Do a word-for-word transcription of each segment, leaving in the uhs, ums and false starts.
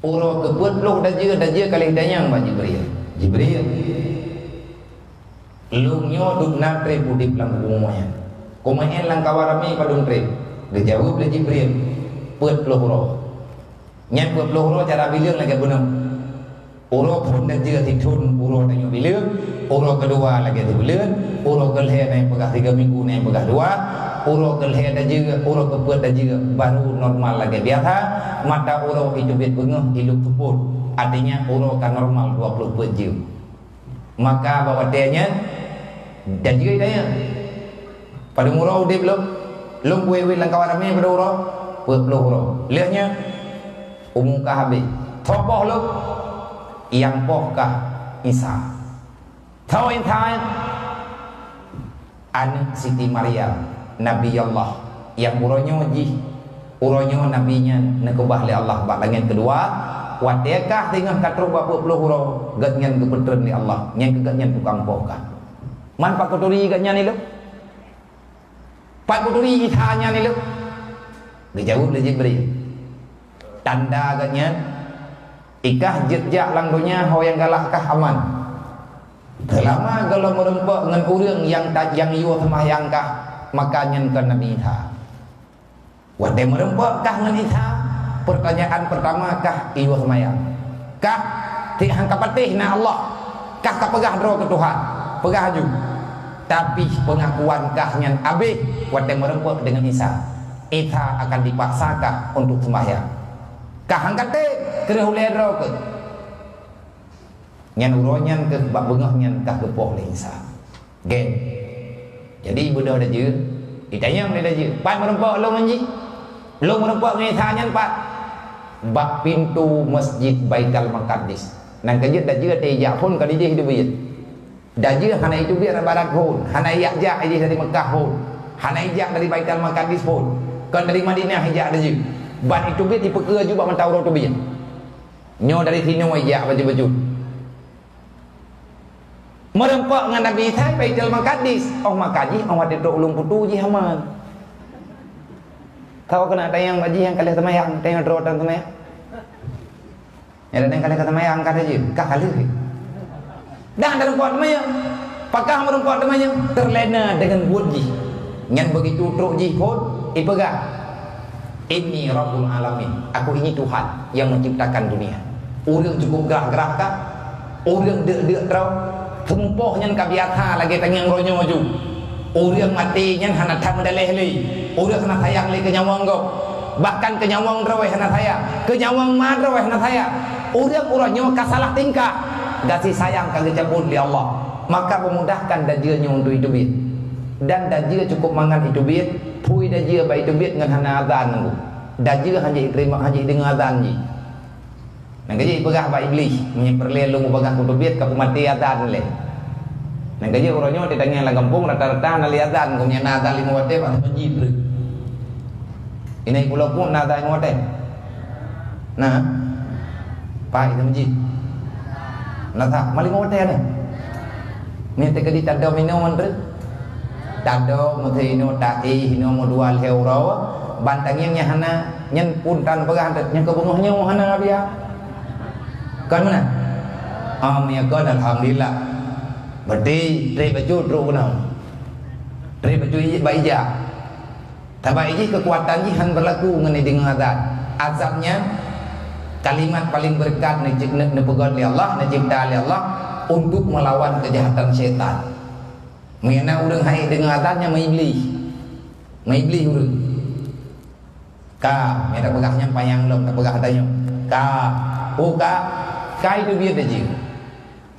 Uroe keupeuet ploh dajeu, dajeu ka lheueh tanyong bak Jibril, "Jibril, lôn nyoe dum na treb udeb lam bumoe nyan. Kumeu'en lam kawan ramé padum treb?" Geujaweueb lé Jibril, "Peuet ploh uroe." Nyan peuet ploh uroe cara bileueng lagée bunoe. Uroe phon dajeu sithon uroe tanyoe bileueng, uroe keudua lagée sibuleuen, uroe keulhée na nyang peugah tiga minggu, na nyang peugah dua, uroe keulhée dajeu, uroe keupeuet dajeu, baru normal lagée biasa, mata uroe iteubiet beungoh ilop seupôt, artinya uroe ka normal dua ploh peuet jeuem. Maka bak watée nyan, dajeu itanyong, "Padum uroe udeb lôn? Lôn kuwét-wét lam kawan ramé padum uroe?" "Peuet ploh uroe." "Lheueh nyan?" "Umu kah habéh." "Soe poh lôn?" "Nyang poh kah Isa." "Soe Isa nyan?" "Aneuëk Siti Maryam, Nabi Allah, nyang uroe nyoe jih, uroe nyoe Nabi nyan neukeubah lé Allah bak langét keudua, watée kah singoh ka trok bak peuet ploh uroe, gobnyan geupeutreun lé Allah, nyan keuh gobnyan tukang poh kah." "Man pat kuturi gobnyan ilôn? Pat kuturi Isa nyan ilôn?" Geujaweueb lé Jibril, "Tanda gobnyan, ikah jeuet jak lam donya ho nyang galak kah aman. Seulama gohlom meureumpok ngon ureuëng nyang ta-, nyang yue seumayang kah, maka nyan kon Nabi Isa. Watée meureumpok kah ngon Isa, peurtanyaan peurtama kah yue seumayang. Kah tiek han ka patéh na Allah, kah ka peugah droe keu Tuhan, peugah laju. Tapi peungakuan kah nyan abéh watée meureumpok deungon Isa. Isa akan dipaksa kah untuk seumayang. Kah han ka tem, kreueh ulée droe keuh." Nyan uroe nyan keuh bak beungoh nyan kah geupoh lé Isa. Gen. Jadi beudôh dajeu, itanyong lé dajeu, "Pat meureumpok lôn ngon jih? Lôn meureumpok ngon Isa nyan pat?" "Bak pintoe Masjid Baitul Maqdis." Nyan ka jeuet dajeu teuh ijak phon ka dijih teubiet. Dajeu hana iteubiet dari barat phon, hana ijak jak ideh dari Meukah phon, hana ijak dari Baitul Maqdis phon, kon dari Madinah ijak dajeu. Ban iteubiet ipeukeue ju bak mata uroe teubiet. Nyoe dari sinoe ijak bacut-bacut. Meureumpok ngon Nabi Isa Baitul Maqdis, óh maka jih óh watée trok ulôn putôh jih aman. Tahu keuneuk tanyong bak jih nyang ka lheueh seumayang, tanyong droe tan seumayang. Nyang laén ka lheueh ka seumayang ka lheueh jih, ka lheueh. Dan meureumpok teuma nyan. Pakon meureumpok teuma nyan? Teulena deungon buet jih. Nyan begitu trok jih phon, ipeugah, "Inni Rabbul Alamin, aku ini Tuhan yang menciptakan dunia." Ureuëng cukup grah-grah kah? Ureuëng deuk-deuk droe? Seumpôh nyan ka biasa lagée tanyong uroe nyoe ju. Ureuëng maté nyan hana that meudaleh lé. Ureuëng hana sayang lé keu nyawöng gob. Bahkan keu nyawöng droe hana sayang. Keu nyawöng ma droe hana sayang. Ureuëng uroe nyoe ka salah tingkah. Gaséh sayang ka geucabot lé Allah. Maka memudahkan dajeu nyoe untuk iteubiet. Dan dajeu cukup mangat iteubiet, phui dajeu bak iteubiet ngon hana azan nunggu. Dajeu hana jiteurimong, hana jideungoe azan jih. Nyan ka jeuet ipeugah bak Iblih, "Meunyoe peureulée lôn mupeugah kuteubiet, ka peumaté azan lé." Nyan ka jeuet uroe nyoe teutangieng lam gampông rata-rata hana lé azan, gobnyan na azan limong watée bak meuseujid. Inan Pulo Kuok na azan limong watée? Na? Pat meuseujid? Na that, ma limong watée na? Nyan teukeudi tadom inoe ngon treuk. Tadom meuseujid inoe taéh inoe meudua lhée uroe, ban tangieng nyan hana. Nyan pun tan peugah teuh, nyan keu beungoh nyoe hana biaya. Kon meunan? Ah, meunyo kon, alhamdulillah. Berarti treb bacut trok keunoe. Treb bacut ijih bak ijak. Sabab ijih keukuatan jih han beurlaku ngon ideungoe azan. Azan nyan kalimat paleng beureukat neucip-, neu-, neupeugét lé Allah, neucipta lé Allah untuk meulawan keujahatan syaitan. Meunyo na ureuëng han ideungoe azan nyan meuiblih. Meuiblih ureuëng. Ka, meunyo tapeugah nyan panyang lom, tapeugah tanyoe. Ka, oh ka, ka iteubiet dajeu.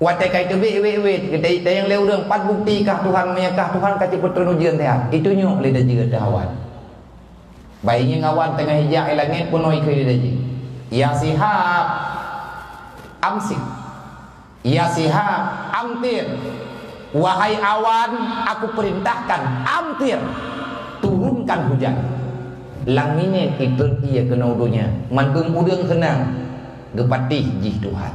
Watée ka iteubiet wét-wét, geutanyong lé ureuëng, "Pat bukti kah Tuhan?" Meunyo kah Tuhan ka cit peutreun ujeuen teuh, itunyok lé dajeu teuh awan. Ban ngieng awan teungoh ijak i langét peunoh ikheun lé dajeu, "Ya Sihab, amsik." "Ya Sihab, amtir." "Wahai awan, aku perintahkan, amtir, turunkan hujan." Lam minèt itreun ié keunoe donya, mandum ureuëng seunang, geupatéh jih Tuhan.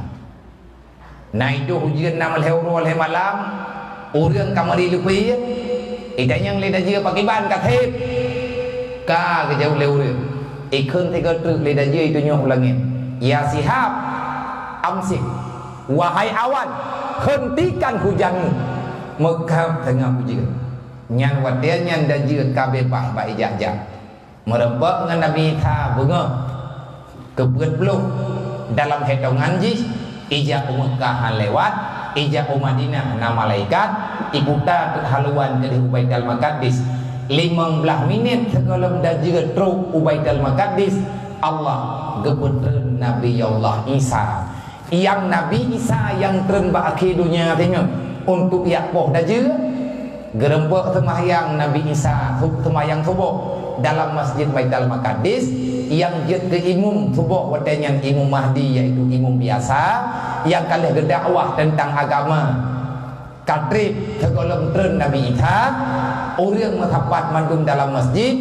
Na itôh ujeuen na meulhèe uroe lhèe malam, ureuëng ka meuri leupie, itanyong lé dajeu pakriban ka sép. Ka geujaweueb lé ureuëng, ikheun sigoe treuk lé dajeu itunyok u langét. "Ya Sihab, amsik, wahai awan, hentikan hujanmu." Meukhab teungoh ujeuen. Nyan watée nyan dajue ka beubaih bak ijak-jak. Meureumpok ngon Nabi Isa beungoh keu peuet ploh dalam hitongan jih, ijak u Meukah han lewat, ijak u Madinah na malaikat, iputa teuk haluan keudeh u Baitul Maqadis. Limong blaih minét sigohlom dajue trok u Baitul Maqadis, Allah geupeutreun Nabi Allah Isa. Nyang Nabi Isa nyang treun bak akhé donya singoh untuk jak poh dajue, geureumpok seumahyang Nabi Isa, su-, seumahyang suboh dalam Masjid Baitul Maqadis, nyang jeuet keu imum suboh watée nyan Imum Mahdi, yaitu imum biasa, nyang ka lheueh geudakwah teuntang agama. Ka treb sigohlom treun Nabi Isa, ureuëng meusapat mandum dalam masjid,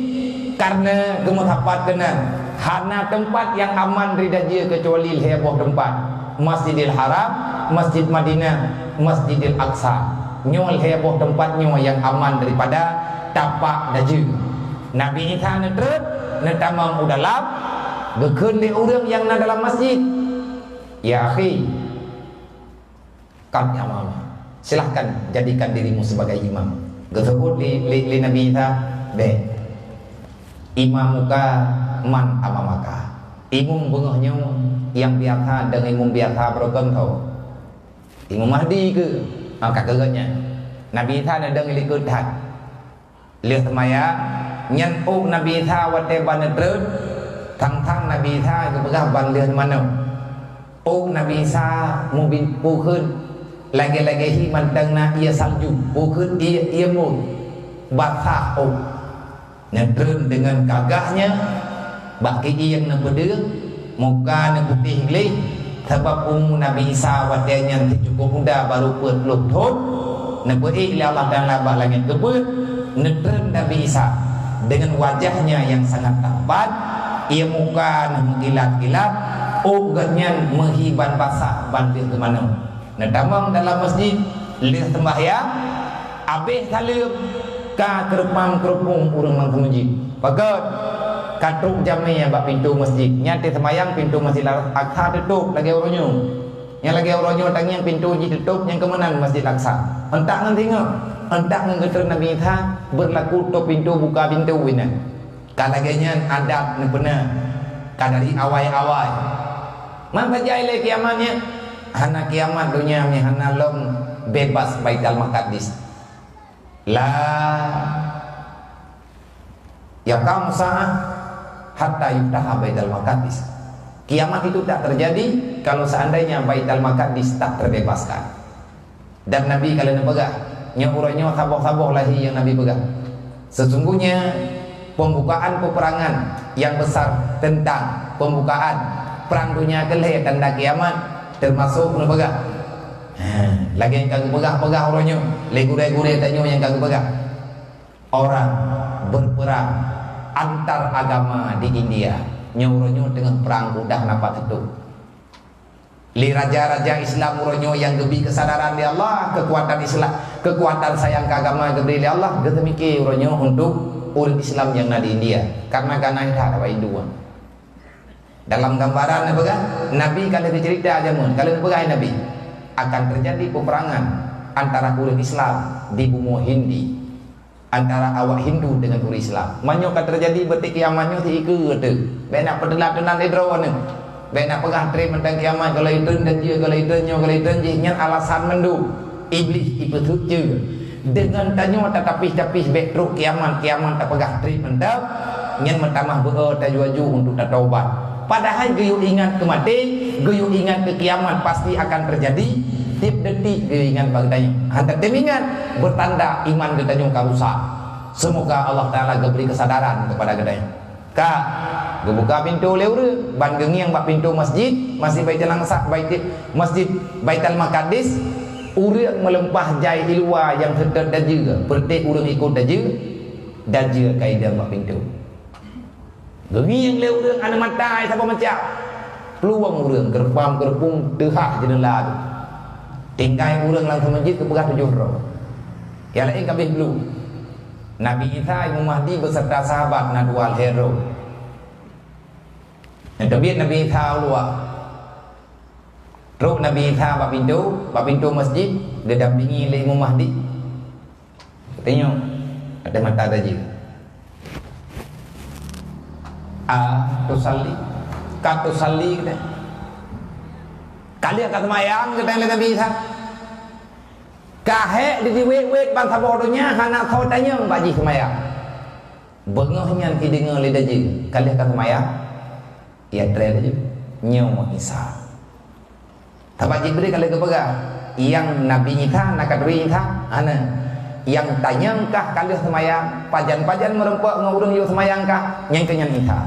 kareuna geumeusapat keunan hana teumpat nyang aman dari dajue keucuali lhée boh teumpat, Masjidil Haram, Masjid Madinah, Masjidil Aqsa. Nyoe lhée boh teumpat nyoe nyang aman daripada tapak dajue. Nabi Isa neutreun, neutamong u dalam, geukheun lé ureuëng nyang na dalam masjid, "Ya akhi, kam imam. Silahkan jadikan dirimu sebagai imam." Geuseuôt lé, lé, lé Nabi Isa, "Bék. Imamuka man amamaka." Imum beungoh nyoe nyang biasa deungon imum biasa beureugon tho. Imum Mahdi keu, ha, ka keuh nyan. Nabi Isa neudong likot that. Lheueh seumayang, nyan ôk Nabi Isa watée ban neutreun, thang-thang Nabi Isa geupeugah ban lheueh manoe. Ôk Nabi Isa mubin pukheun, lagée-lagée hi mantong na ié salju, pukheun ié, ié mot, basah ôk. Neutreun deungon gagah nyan, bak keuieng neupeudeueng, muka neuputéh gleh, sabab umu Nabi Isa watée nyan cukôp muda, barô peuet ploh thon. Neupeuék lé Allah Taala bak langét keupeuet, neutreun Nabi Isa deungon wajahnya nyang sangat tampan, ié muka neuh meukilat-kilat, ôk geuhnyan meuhi ban basah ban deuh teumanoe. Neutamong dalam masjid, lheueh seumbahyang, abéh saleuem, ka keureupam-keureupung ureuëng lam masjid. Pakon? Ka trok jamé bak pintoe masjid. Nyan teuseumayang pintoe Masjid Al-Aqsa teutôp lagée uroe nyoe. Nyang lagée uroe nyoe tangieng pintoe jih teutôp, nyang keu meunan Masjid Al-Aqsa. Euntak ngon singoh, euntak ngon geutreun Nabi Isa, beurlaku top pintoe, buka pintoe inan. Ka lagée nyan adat neupeuna, ka dari awai-awai. Man bajai lé kiamat nyan, hana kiamat donya nyan hana lom bebas Baitul Maqadis. La yaqamu sa'ah hatta yuftaha Baitul Maqadis. Kiamat itu tak terjadi kalau seandainya Baitul Maqadis tak terbebaskan. Dan Nabi ka lheueh neupeugah, nyoe uroe nyoe saboh-saboh lahé nyang Nabi peugah. Sesungguhnya pembukaan peperangan yang besar tentang pembukaan perang dunia keulhée tanda kiamat, termasuk neupeugah, ha, lagée nyang ka geupeugah-peugah uroe nyoe lé gurée-gurée tanyoe nyang ka geupeugah, orang berperang antar agama di India. Nyoe uroe nyoe teungoh perang udah na pat teutôp. Lé raja-raja Islam uroe nyoe nyang geubri keusadaran lé Allah, keukuatan Islam, keukuatan sayang keu agama geubri lé Allah, geuteumike uroe nyoe untuk ureuëng Islam nyang na di India. Karena ka na that awak Hindu nyan. Dalam gambaran neupeugah, Nabi ka lheueh geuceurita jameun, ka lheueh neupeugah Nabi, akan terjadi peperangan antara ureuëng Islam di bumoe Hindi. Antara awak Hindu deungon ureuëng Islam. Meunyoe ka teujadi beuti kiamat nyoe, si ikeue teuh. Bék na peuteulat-teulat lé droeneuh. Bék na peugah treb mantong kiamat, gohlom itreun dan jih, gohlom itreun nyoe, gohlom itreun jih, nyan alasan mandum. Iblih ipeusuet ceue. Deungon tanyoe tatapih-tapih bék trok kiamat, kiamat tapeugah treb mantong, nyan meutamah beu-o taju-aju untuk tatobat. Padahai geuyue ingat keu maté, geuyue ingat keu kiamat pasti akan teujadi, tieb detik geuyue ingat bak geutanyoe. Han tatem ingat, beutanda iman geutanyoe ka rusak. Seumoga Allah Taala geubri keusadaran keupada geutanyoe. Ka geubuka pintoe lé ureuëng, ban geungieng bak pintoe masjid, Masjid Baitul Aqsa, Baitul, Masjid Baitul Maqadis, ureuëng meulimpah jai i luwa nyang seutôt dajue, peureuteh ureuëng ikot dajue, dajue ka idong bak pintoe. Geungieng lé ureuëng aneuk mata saboh macam. Plueng ureuëng, geureumpam-geureupung teuhah jeuneula teuh. Tinggai ureuëng lam seumeujid geupeugah tujoh droe. Nyang laén ka abéh blueng. Nabi Isa, Imam Mahdi beuseurta sahabat na dua lhée droe. Nyang teubiet Nabi Isa u luwa. Trok Nabi Isa bak pintoe, bak pintoe masjid, geudampingi lé Imam Mahdi. Tanyong, ateueh mata tajeuet. "A tusalli?" "Ka tusalli," geutanyong. "Ka lheueh ka seumayang?" geutanyong lé Nabi Isa. Ka hék di diwét-wét bansaboh donya hana soe tanyong bak jih seumayang. Beungoh nyan jideungoe lé Dajjal, "Ka lheueh ka seumayang?" Ia treb laju, "Nyoe Isa." Sabab Jibril ka lheueh geupeugah, "Nyang Nabi Isa na ka turi Isa?" "Hana." "Nyang tanyong kah ka lheueh seumayang, pajan-pajan meurumpok ngon ureuëng yôh seumayang kah, nyang keu nyan Isa."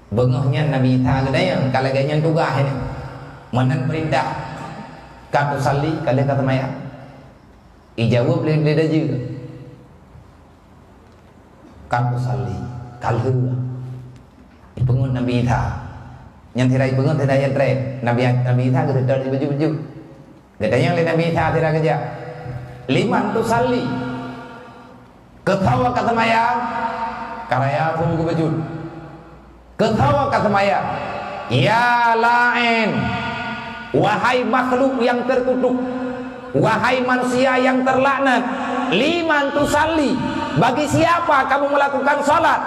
Beungoh nyan Nabi Isa geutanyong, ka lagée nyan tugaih nyan. Meunan peurintah, "Ka tusalli?" "Ka lheueh ka seumayang?" Ijaweueb lé, lé Dajjal, "Ka tusalli." Ka lheueh. Ipeungeut Nabi Isa. Nyan sira ipeungeut, sira ia treb. Nabi, Nabi Isa geuseutôt di baju-baju. Geutanyong lé Nabi Isa sira geujak, "Liman tusalli?" "Keu soe ka seumayang?" Ka raya phon geubeujeuet. "Keu soe ka seumayang?" "Ya la'in, wahai makhluk nyang teukutuk, wahai manusia nyang teulaknat, liman tusalli, bagi siapa kamu melakukan salat?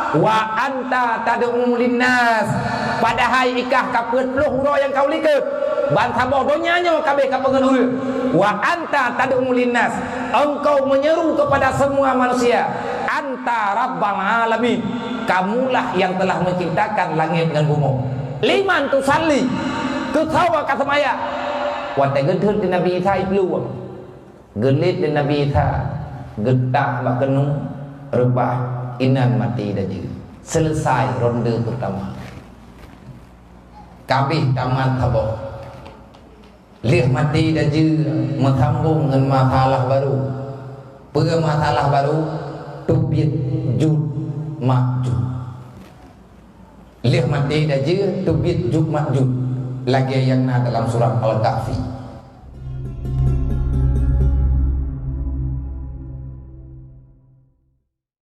Wa anta tad'u linnas, padahai ikah ka peuet ploh uroe nyang ka u likot, bansaboh donya nyoe ka abéh ka peungeut ureuëng. Wa anta tad'u linnas, engkau menyeru kepada semua manusia, anta rabbal alamin, kamulah yang telah menciptakan langit ngon bumoe. Liman tusalli, keu soe ka seumayang?" Watée geuteuet di Nabi Isa iplueng, geulet di Nabi Isa, geutak bak keunoe, reubah, inan maté Dajjal. Selesai ronde pertama. Ka abéh tamat saboh. Lheueh maté Dajjal meusambong ngon masalah barô. Peue masalah barô? Teubiet Juj Majuj. Lheueh maté Dajjal teubiet Juj Majuj, lagée nyang na dalam surat Al-Kahfi.